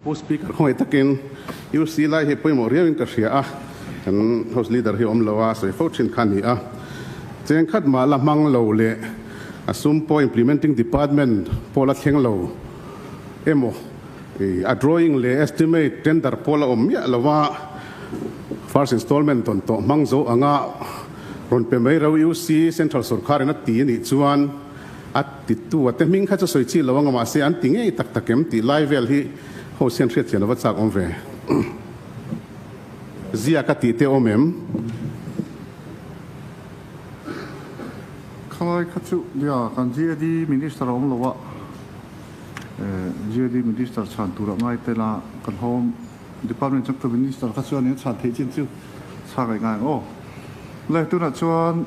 Pu Speaker khawngaih takin UC lai hi pawimawh riauin ka hria a, kan House Leader hi awm lo a, sawi fo thin kha a ni a. Cheng khat mah la hmang lo leh a sum pawh Implementing Department pawh la thleng lo emaw, a drawing leh estimate tender pawh la awm miah lo a, first installment dawn tawh hmang zo anga rawn pe mai rau UC Central Sorkarin a ti a nih chuan, A titu a te hming kha chu sawi chi lo anga mahse an ti ngei tak tak em tih lai vel hi ho sian hriat chian lova chak awm ve. Zia ka tih te awm em? Khalai kha chu nia kan GAD Minister a awm lo a, GAD Minister chhan tur a ngai tel a, kan Home Department changtu Minister kha chuan in chhan theih chin chu chhak a ngai ang aw. Le tunah chuan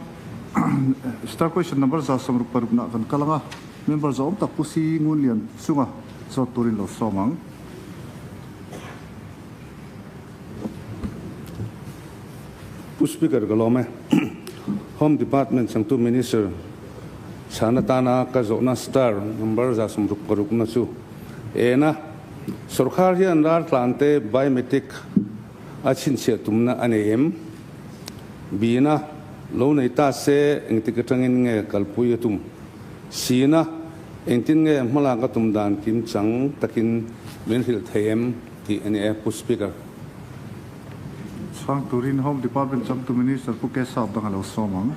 Star question number 166 nah kan kal ang a, member zawm tak Pu Si Ngunlian chunga zawt turin lo sawm ang. Pu Speaker ka lawm e. Home Department changtu Minister chhan atana ka zawhna star number 166 na chu en a, Sorkar hian raltlante biometric a chhinchhiah tumna a nei em? Bina, Lo nei ta se engtik atangin nge kalpui a tum? Sina, Engtin nge hmalak a tum dan kim chang takin min hrilh thei em? tih a ni e, Pu Speaker. Chhang turin Home Department changtu Minister Pu Keshav dang a lo sawm ang.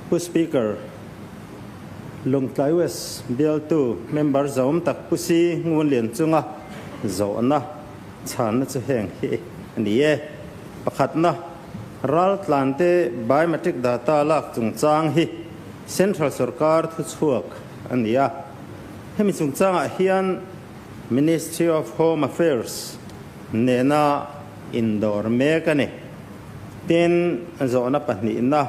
Pu Speaker, Lungtlai West bialtu member zawm tak Pu Si Ngunlian chunga zawhna chhanna chu heng hi a ni e. Pakhatna, raltlante biometric data lak chungchang hi Central sorkar thuchhuak a ni a. Hemi chungchangah hian Ministry of Home Affairs nena indawr mek a ni. Tin, zawhna pahnihna,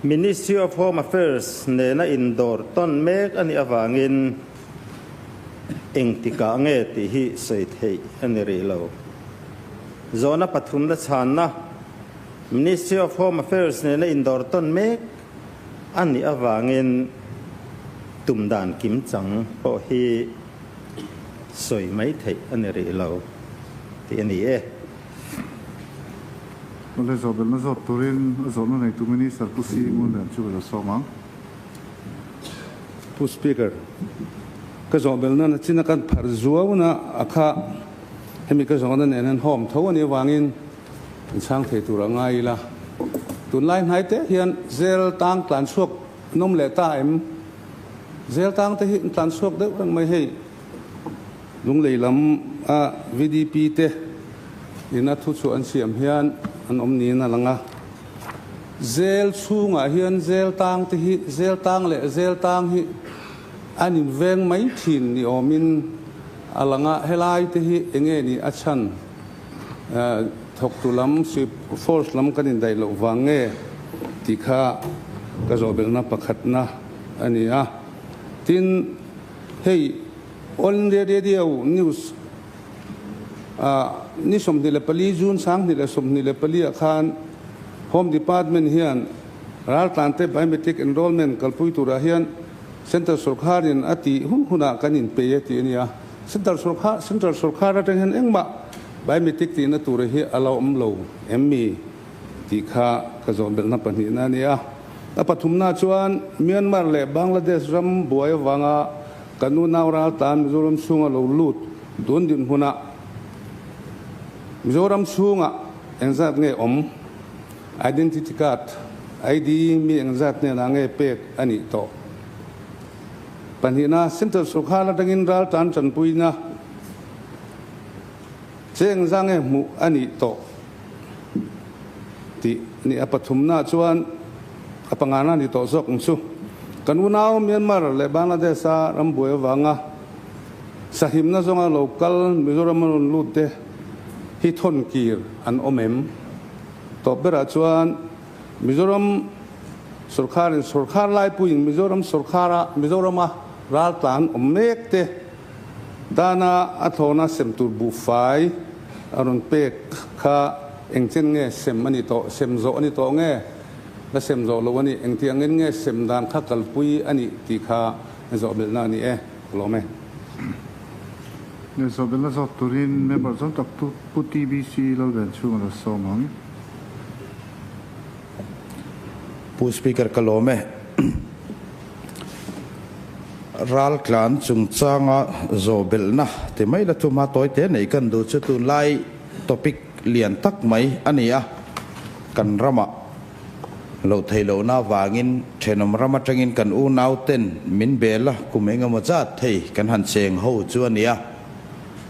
Ministry of Home Affairs nena indawr tawn mek a nih avangin engtikah nge tih hi sawi theih a ni rih lo. Zawhna pathumna chhanna, Ministry of Home Affairs nena indawr tawn mek a nih avangin tum dan kim chang pawh hi sawi mai theih a ni rih lo tih a ni e. Awle zawhbelhna zawt turin a zawhna neitu Minister Pu Si Ngunlian chu ka lo sawm ang. Pu Speaker, ka zawhbelhna na chin a kan pharh zuauna a kha hemi ka zawhna nen hian hawm tho a nih avangin in chhang thei tur a ngai ila. Tunlai hnai te hian zel tang tlan chhuak nawm leh ta em? Zel tang te hi an tlan chhuak deuh reng mai hei. Lunglei lam a VDP te ina thu chhuah an siam hian an awm niin a lang a. Zel chhungah hian zel tang te hi zel tang leh zel tang hi an inveng mai thin ni awmin a lang a. Helai te hi enge ni a chhan thawktu lam force lam kan indaih loh vang nge tih kha ka zawhbelhna pakhatna a ni a. Tin, hei All India Radio News ah ni 24 June 2024 ah khan Home Department hian raltlante biometric enrollment kalpui turah hian Central sorkharin a tih hun hunah kan inpei e tih a ni a. Central sorkhar Central sorkhar atang hian engmah biometric tihna tur hi a la awm lo em mi tih kha ka zawhbelhna pahnihna a ni a. A pathumna chuan Myanmar leh Bangladesh ram buai avanga kan unau raltlan Mizoram chhunga lo lut tun dinhmunah Mizoram chhungah engzat nge awm? Identity card, ID, mi engzat hnenah nge pek a nih tawh? Pahnihna, Central Sorkar atangin raltlan tanpuina che engzah nge hmuh a nih tawh tih a ni. A pathumna chuan a pangana ni tawh zawk ang chu. Kan unau Myanmar leh Bangladesh-a ram buai avanga sahimna zawnga lo kal Mizoram a rawn lut te hi thawn kir an awm em? Tawp berah chuan Mizoram sorkharin sorkhar laipuiin Mizoram sorkhara Mizorama raltlan awm mek te Dana a thlawna sem tur buhfai a rawn pek kha engchen nge sem a ni tawh, sem zawh a ni tawh nge la sem zawh lo a ni, engtiangin nge sem dan kha kalpui a nih tih kha zawhbelhna a ni e. Ka lawm e. Zawhbelna zawk turin member zawng tak Pu TBC Lalvenchhunga la sawm ang. Pu Speaker ka lawm e. Raltlan chungchanga zawhbelhna ti mai la thuma tawi te nei kan duh chu tunlai topic lian tak mai a ni a, kan ramah loh theih lohna avangin thenawm ram atangin kan unau ten min bel a, kum engemaw zat thei kan han cheng ho chu a ni a,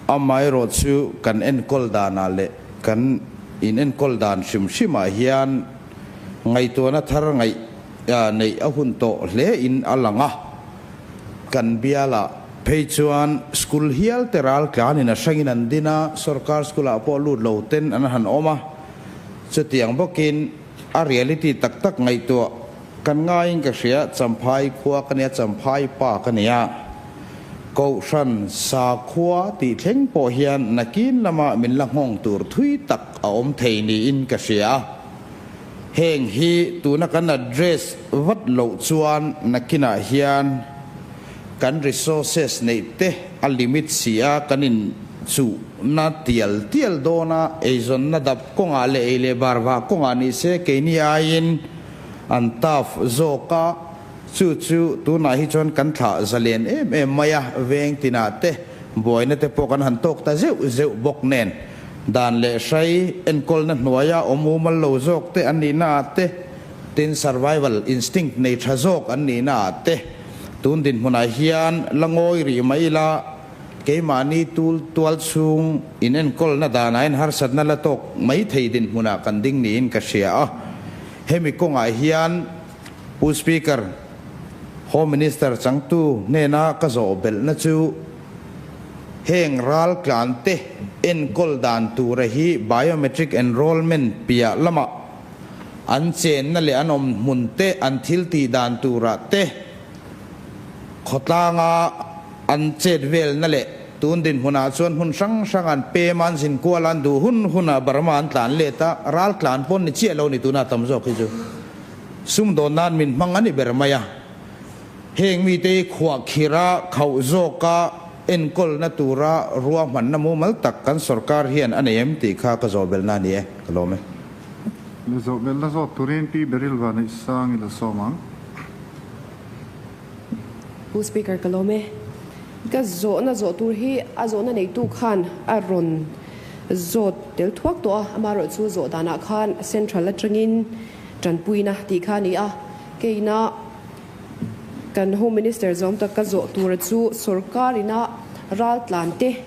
amaherawh chu kan enkawl danah leh kan in enkawl dan hrim hrimah hian ngaihtuahna thar ngaih neih a hun tawh hle in a lang a, kan bialah phei chuan school hial te ral tlanin a hrangin an din a, sorkar school ah pawh lut lo ten an han awm a, chutiang bawkin a reality tak tak ngaihtuah kan ngaiin ka hria, Champhai khua ka nia, Champhai pa ka nia, Kohhran sakhua tih thleng pawh hian nakin lama min la nghawng tur thui tak a awm thei niin ka hria a. Heng hi tuna kan address vat loh chuan nakinah hian kan resources neih te a limit si a, kan in chuhna tial tial dawn a, eizawnna dap kawngah leh ei leh bar vah kawngah ni se keini aiin an tough zawk a, chu chu tunah hi chuan kan thlah zalen em em mai a, veng tinah te buaina te pawh kan han tawk ta zeuh zeuh bawk nen. Dan leh hrai enkawlna hnuaia awm umal lo zawk te an nihna ah te, tin survival instinct nei tha zawk an nihna ah te, tun dinhmunah hian la ngawi rih mai ila, keimahni tul tual chhung in enkawlna danah hian harsatna la tawk mai thei dinhmunah kan ding niin ka hria a. Hemi kawngah hian Pu Speaker, Home Minister changtu hnena ka zawh belhna chu, Heng raltlan te enkawl dan tura hi biometric enrollment piah lamah an chenna leh an awm hmun te, an thil tih dan turah te, khawtlanga an chet velna leh tun dinhmunah chuan hmun hrang hrang an pem a, an zin kual a, an duh hun hunah Burma an tlan let a, raltlan pawn ni chiah lo ni tuna tam zawk hi chu sumdawn nan min hmang a ni ber mai a. Heng mite hi khuahkhira khauh zawka enkawlna tura ruahmanna mumal tak kan sorkar hian a nei em tih kha ka zawhbelna a ni e, ka lawm e. Le zawhbelna zawk turin Pi Beryl Vanneihsang i la sawm ang. Pu Speaker ka lawm e. Ka zawhna zawh tur hi a zawhna neitu khan a rawn zawt tel thuak tawh a, amaherawh chu zawh danah khan Central atangin tanpuina tih kha a ni a, keina Kan Home Minister zawm tak ka zawh tura chu sorkar ina raltlan te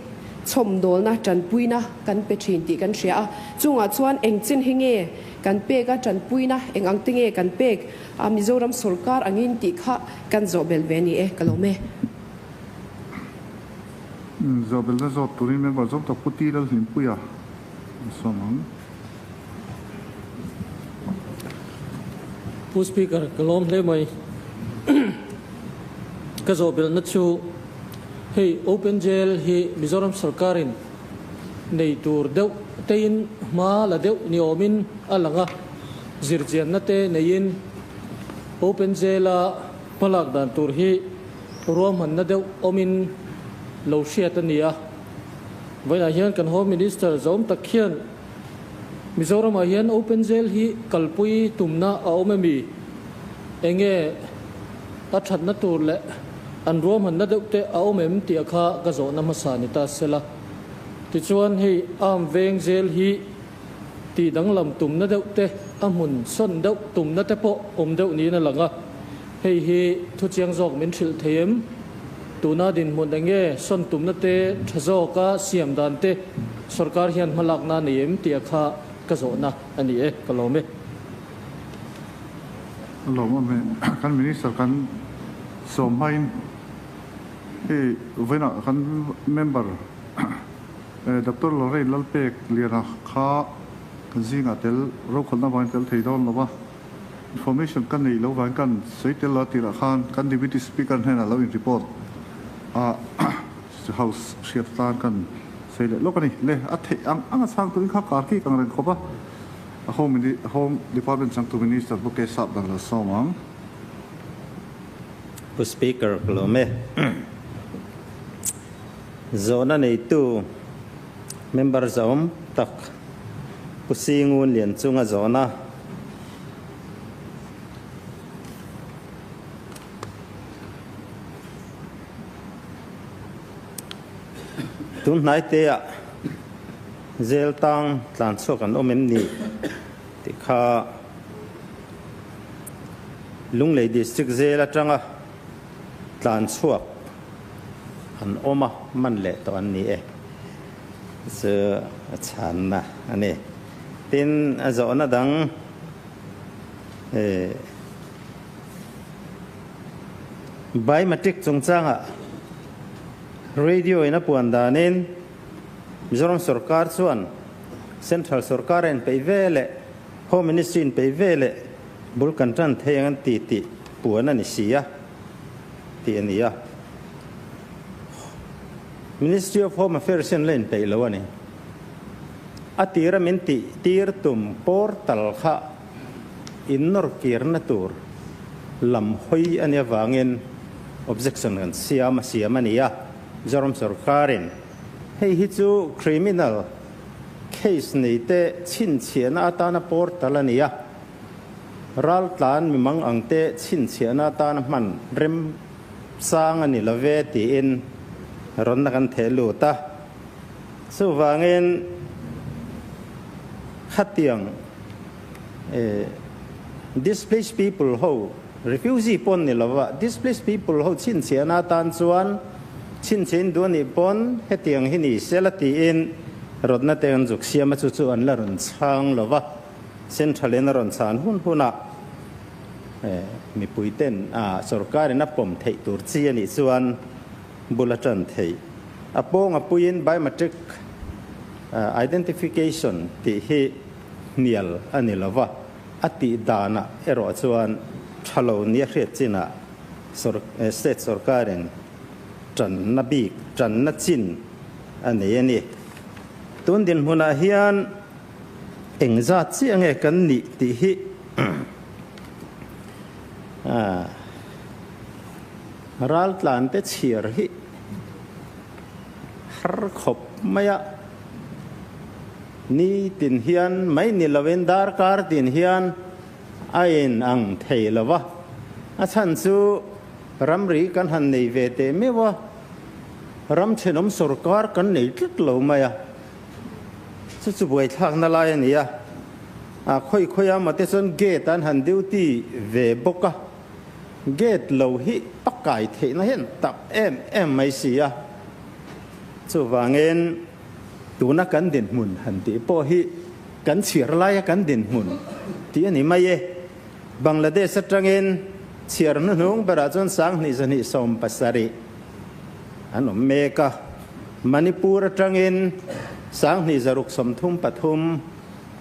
chhawmdawlna tanpuina kan pe thin tih kan hria a, chungah chuan eng chin hi nge kan pek a, tanpuina eng ang te nge kan pek a, Mizoram sorkar angin tih kha kan zawh belh ve a ni e, ka lawm e. Zawh belhna zawt turin member zawm tak Pu T Lalhlimpuia a sawm ang. Pu Speaker, ka lawm hle mai. Ka zawhbelhna chu hei Open Jail hi Mizoram sorkarin nei tur deuh tein hma la deuh ni awmin a lang a, zirchianna te neiin Open Jail-a hmalak dan tur hi ruahmanna deuh awmin lo hriat a ni a. Vawiinah hian kan Home Minister zawm tak hian Mizoramah hian Open Jail hi kalpui tumna a awm emi? Enge a thatna tur leh an ruahmanna deuh te a awm em tih a kha ka zawhna hmasa ni ta sela. Tichuan hei arm veng jail hi tih danglam tumna deuh te a hmun sawn deuh tumna te pawh awm deuh niin a lang a. Hei hi thu chiang zawk min hrilh thei em? Tuna dinhmun enge sawn tumna te tha zawka siam dan te sorkar hian hmalakna a nei em tih a kha ka zawhna a ni e, ka lawm e. A lawmawm e. Kan Minister kan sawm hmain hei vawiinah kan member Doctor Lorraine Lalpek Liana kha kan zingah tel rokhawlhna vangin tel thei dawn lo va. Information ka neih loh vangin kan sawi tel lo a tirah khan kan Deputy Speaker hnenah lo in report a House hriat atan kan sawi leh lawk a ni. Le a theih ang ang a chhang turin kha kar kik ang reng khawp a, a Home Home Department changtu Minister Pu K Sap dang lo sawm ang. Pu Speaker ka lawm e. Zawhna neitu member zawm tak Pu Singun Lianchunga zawhna. Tun hnaiteah zel tang tlan chhuak an awm em ni tih kha Lunglei District zel atanga tlan chhuak an awm a, man leh tawh an ni e. Chu a chhanna a ni. Tin, a zawhna dang Biometric chungchangah Radio in a puan danin Mizoram sorkar chuan Central sorkar a inpeih ve leh Home Ministry inpeih ve leh bul kan tan thei ang an ti tih puan a ni si a tih a ni a. Ministry of Home Affairs hian la inpeih lo a ni. A tira min tih tir tum portal kha innawr kirna tur lam hawi a nih avangin objection kan siam a siam a ni a, Mizoram sorkarin hei hi chu criminal case neite chhinchhiahna atana portal a ni a, raltlan mimang angte chhinchhiahna atana hman rem sang a ni love tiin rawnna kan theh lut a. Chuvangin khatiang displaced people ho, refugee pawn ni lova, displaced people ho chhinchhiahna atan chuan chhinchhiahin duh a nih pawn hetiang hi ni sela tiin rawtna te an zuk siam a, chu chu an la rawn chhang lova, central in a rawn chhan hun hunah mipui ten sorkar in a pawm theih tur chi a nih chuan bul a tan theih. A pawng a puiin biometric identification tih hi hnial a ni lo va, a tih danah erawh chuan tha lo nia hriat chinah state sorkarin tanna bik, tanna chin a nei a ni. Tun dinhmunah hian engzat chiah nge kan nih tih hi Raltlante chhiar hi har khawp mai a, ni tin hian mai ni lovin darkar tin hian a in ang thei lo va, a chhan chu ramri kan han nei ve teh meuh a, ram thenawm sawrkar kan nei tlat lo mai a, chu chu buaithlakna lai a ni a, a khawi khawi a mate chuan gate an han duty ve bawk a. Gate lo hi a kai theihna hian tak em em mai si a, chuvangin tuna kan dinhmun han tih pawh hi kan chhiar laia kan dinhmun tih a ni mai e. Bangladesh atangin chhiar hnuhnung berah chuan 2270 an awm mek a, Manipur atangin 2633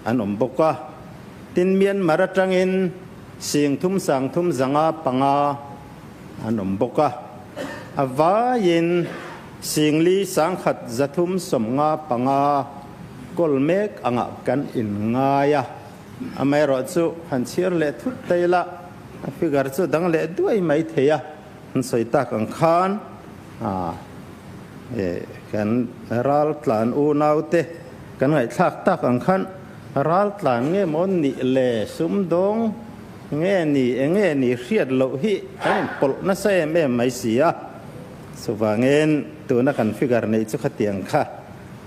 an awm bawk a, tin Myanmar atangin Sing thum sang thum zanga panga an awm bawk a, a vaiin sing li sang khat za thum sawmnga panga kawl mek angah kan inngai a, amaherawhchu han chhiar leh thut ta ila a figure chu dang leh duai mai thei a, an sawi tak ang khan kan ral tlan unaute kan ngaihthlak tak ang khan Raltlan nge maw nih le sumdawng nge ni enge ni hriat loh hi kan inpawlh nasa em em mai si a, chuvangin tuna kan figure neih chu khatiang kha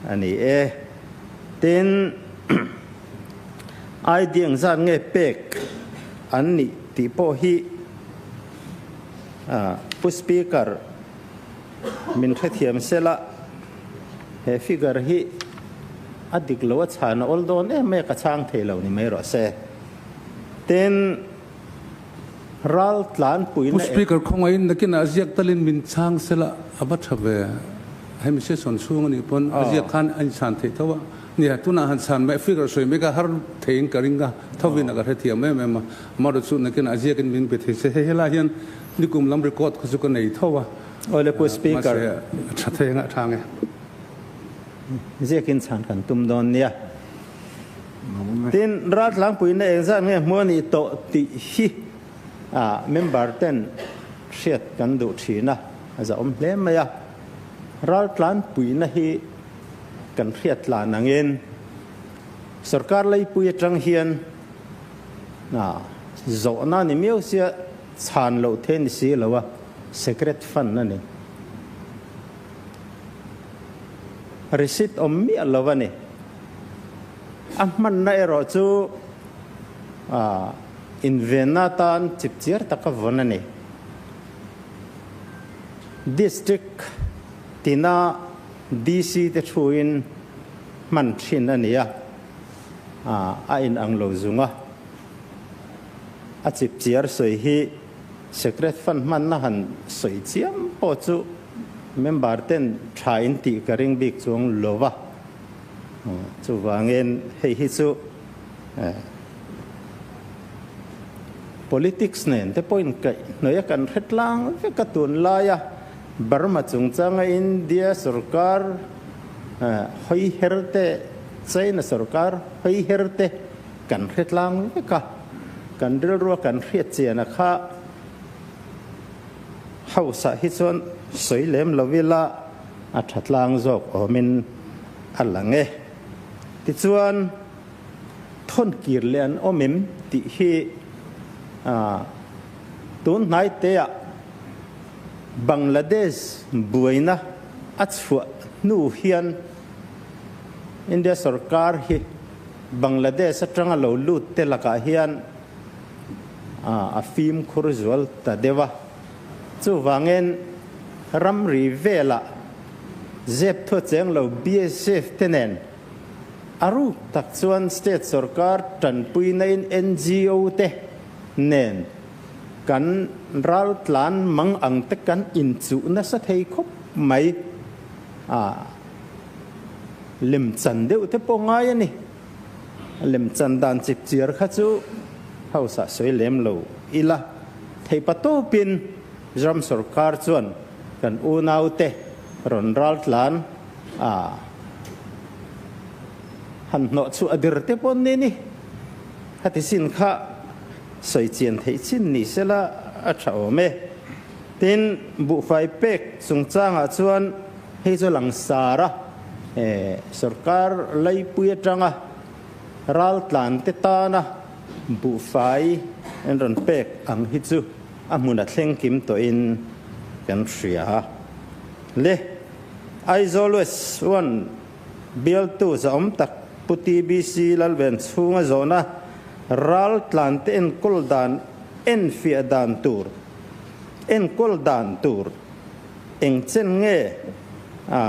a ni e. Tin, ID engzat nge pek an nih tih pawh hi Pu Speaker min hrethiam sela he figure hi a dik lo a chhan a awl dawn em mai a ka chhang thei lo ni mai rawh se. Tin, ral tlanpuina Pu Speaker khawngaihin nakinah ziak talin min chhang sela a va tha ve. Hemi session chhung anih pawn a ziak khan a inchhan theih tho a. Nia, tunah han chhan mai figure sawi mai kha har theiin ka ring a, thovin a ka hrethiam em em a. Amaherawhchu nakinah ziakin min pe thei se hei helai hian nikum lam record kha chu ka nei tho a. Awle Pu Speaker. Mahse a tha thei anga a tha nge. Ziakin chhan kan tum dawn nia. Tin, raltlangpuina engzat nge hmu a nih tawh tih hi a member ten hriat kan duh thin a, a zahawm hle mai a. Raltlan puihna hi kan hriat tlan angin sorkar leipui atang hian zawhna ni miau sia chhan loh the ni si lo a, secret fund a ni. Receipt awm miah lo a ni. A hmanna erawh chu invenna atan chipchiar taka vawn a ni. District tina DC te thuin hman thin a ni a, a inang lo zung a. A chipchiar sawi hi Secret Fund hmanna han sawi chiam pawh chu member ten tha in tih ka ring bik chuang lo va. Chuvangin hei hi chu Politics nen te pawhin kaihhnawih a kan hre tlang vek a, tunlaia Burma chungchanga India sorkar hawi her te, China sorkar hawi her te kan hre tlang vek a, kan rilrua kan hriat chian a kha House ah hi chuan sawi lem lo ila a tha tlang zawk awmin a lang e. Tichuan. Thawn kir leh an awm em tih hi tun hnai teah Bangladesh buaina a chhuah hnu hian India sorkar hi Bangladesh atanga lo lut te lakah hian a fimkhur zual ta deuh a. Chuvangin ramri velah zep thua cheng lo BSF te nen A ruk tak chuan state sorkar tanpuinain NGO te nen kan raltlan mang ang te kan inchuh nasa thei khawp mai a, lemchan deuh te pawh ngai a ni. Lemchan dan chipchiar kha chu House ah sawi lem lo ila thei patawpin ram sorkar chuan kan unaute rawn raltlan A han hnawh chu a dir te pawn ni ni. Hati sin kha sawi chian theih chin ni sela a tha awm e. Tin, buhfai pek chungchangah chuan hei chu langsar a, sorkar laipui atanga raltlan te tana buhfai an rawn pek ang hi chu a hmun a thleng kim tawhin kan hria. Le. Aizawl West One bialtu zahawm tak Pu TBC Lalven chhunga zawhna ral tlante enkawl dan enfiah dan tur enkawl dan tur eng chen nge a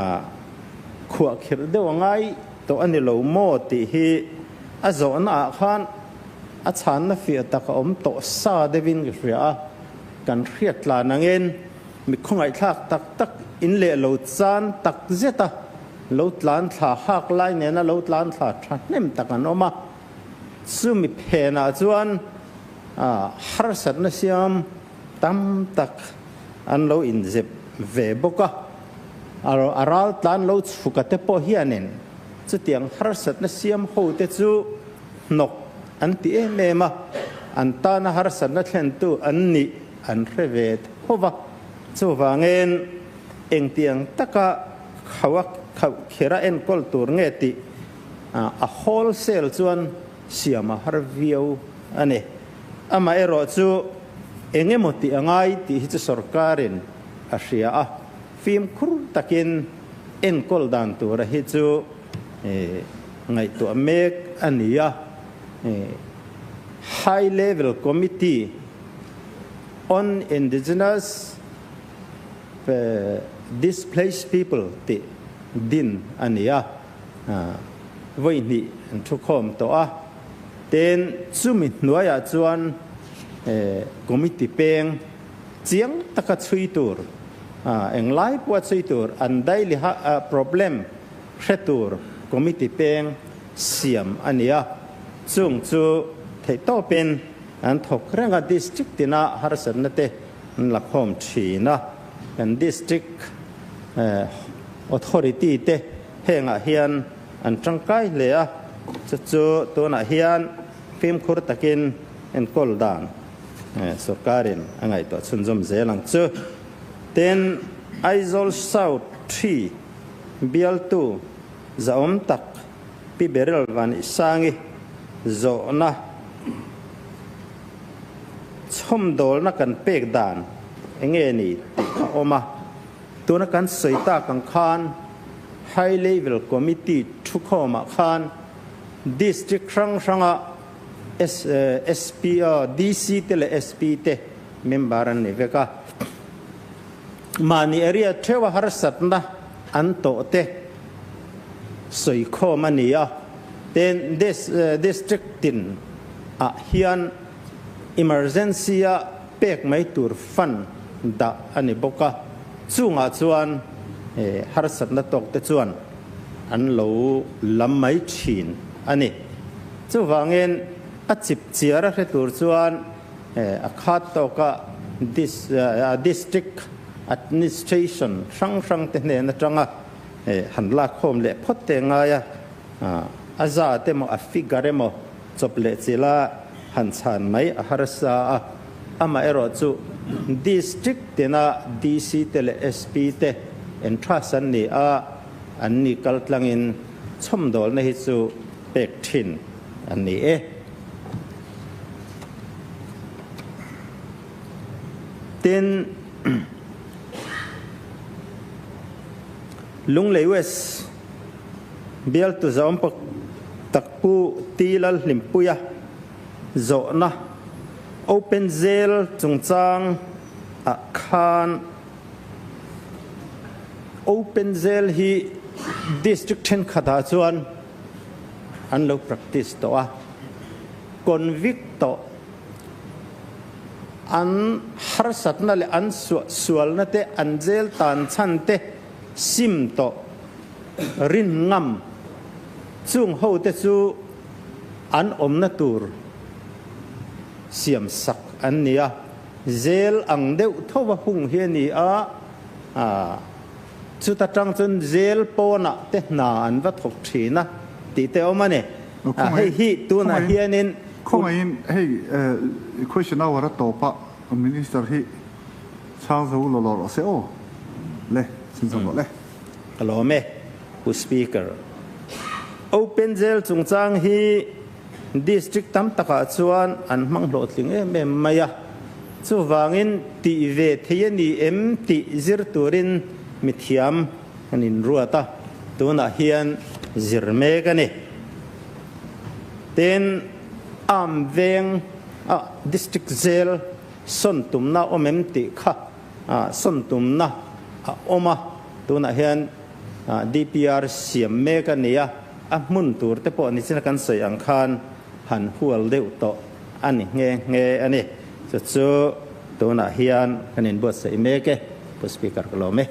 khuah khirh deuh a ngai tawh a ni lo maw tih hi a zawhna ah khan a chhanna fiah tak a awm tawh sa deuhin ka hria a, kan hriat tlan angin. Mi khawngaihthlak tak tak in leh lo chan tak zet a, lo tlan thla hak lai nena lo tlan thla thahnem tak an awm a. Chumi phenah chuan harsatna siam tam tak an lo inzep ve bawk a. A ral tlan lo chhuka te pawh hianin chutiang harsatna siam ho te chu hnawk an ti em em a, an tana harsatna thlentu an nih An hre ve tho va, chuvangin engtiang taka khauh a khauh kher a enkawl tur nge tih a wholesale chuan siam a har viau a ni. Amaherawh chu eng emaw tih a ngai tih hi chu sorkarin a hria a, fimkhur takin enkawl dan tura hi chu ngaihtuah mek a ni a. High Level Committee on Indigenous Displaced People tih din a ni a, vawi hnih an thukhawm tawh a. Tin, chumi hnuaiah chuan committee peng chiang taka chhui tur, englai pawha chhui tur, an daily problem hre tur committee peng siam a ni a, chung chu theihtawpin an thawk reng a, district tina harsatna te an la khawm thin a, kan district authority te hengah hian an tangkai hle a, chu chu tunah hian fimkhur takin enkawl dan sorkarin a ngaihtuah chhunzawm zel ang chu. Tin. Aizawl South ii bialtu zahawm tak Pi Beryl Vanisangi zawhna chhawmdawlna kan pek dan enge ni tih kha awm a. Tuna kan sawi tak ang khan High Level Committee thukhawmah khan District hrang hranga SP, DC te leh SP te member an ni vek a. Mahni area theuha harsatna an tawh te sawi khawm a ni a. Tin, District tin ah hian emergency a pek mai tur fund dah a ni bawk a. Chungah chuan harsatna tawk te chuan an lo lam mai thin a ni. Chuvangin a chip chiar a hre tur chuan a khat tawka District Administration hrang hrang te hnen atanga han lakkhawm leh phawt te ngai a, a zat emaw a figure emaw chawp leh chila han chhan mai a harsa a, amaherawh chu District tina DC te leh SP te entrust an ni a, an ni kaltlangin chhawmdawlna hi chu pek thin a ni e. Tin, Lunglei West bialtu zawm tak Pu T Lalhlimpuia zawhna Open Jail chungchang ah khan Open Jail hi District thenkhat ah chuan an lo practice tawh a, convict tawh an harsatna leh an suahsualna te, an jail tan chhan te sim tawh rin ngam chung ho te chu an awmna tur siam sak an ni a, jail ang deuh tho a hung hi a ni a, chuta tang chuan jail pawnah te hna an va thawk thin a tih te awm a ni. Hei hi tunah hianin. Khawngaihin hei question hour a tawp a Minister hi chhang zo lo lo rawh se aw le chhunzawm rawh le. Ka lawm e Pu Speaker. Open Jail chungchang hi District tam takah chuan an hmang hlawhtling em em mai a, chuvangin tih ve thei a ni em tih zir turin mithiam an inruat a, tunah hian zir mek a ni. Tin, Arm veng a District Jail sawn tumna awm em tih kha sawn tumna a awm a, tunah hian DPR siam mek a ni a, a hmun tur te pawh nichin a kan sawi ang khan han hual deuh tawh a ni nghe nghe a ni. Chu chu tunah hian kan inbuatsaih mek e, Pu Speaker ka lawm e.